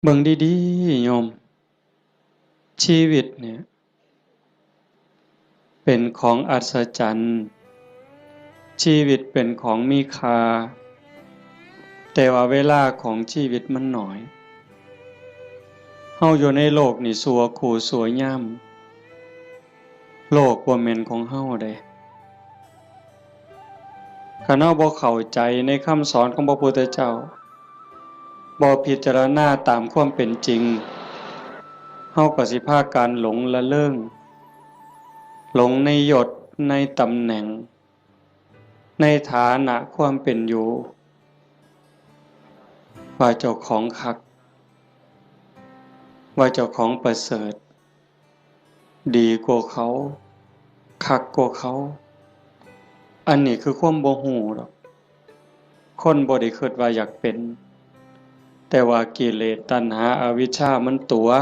ເບິ່ງດີໆ ໂຍມ, ຊີວິດເນ່ຍເປັນຂອງອັດສະຈັນ, ຊີວິດເປັນຂອງມີຄ່າ, ແຕ່ວ່າເວລາຂອງຊີວິດມັນໜ້ອຍ. ເຮົາຢູ່ໃນໂລກນີ້ຊົ່ວຄູ່ຊົ່ວຍາມ. ໂລກບໍ່ແມ່ນຂອງເຮົາເດ້. ຄັນເຮົາບໍ່ເຂົ້າໃຈໃນຄຳສອນຂອງພະພຸດທະເຈົ້າ, ບໍ່ພິຈາລະນາຕາມຄວາມເປັນຈິງ, ເຮົາກໍຊິພາກັນຫຼົງລະເລີງ, ຫຼົງໃນຍົດ, ໃນຕຳແໜ່ງ, ໃນຖານະຄວາມເປັນຢູ່, ວ່າເຈົ້າຂອງຄັກ, ວ່າເຈົ້າຂອງປະເສີດ, ດີກວ່າເຂົາ, ຄັກກວ່າເຂົາ. ອັນນີ້ຄືຄວາມບໍ່ຮູ້ດອກ. ຄົນບໍ່ໄດ້ຄິດວ່າຢາກເປັນ, ແຕ່ວ່າກິເລດ, ຕັນຫາ, ອະວິຊຊາມັນຕົວະ.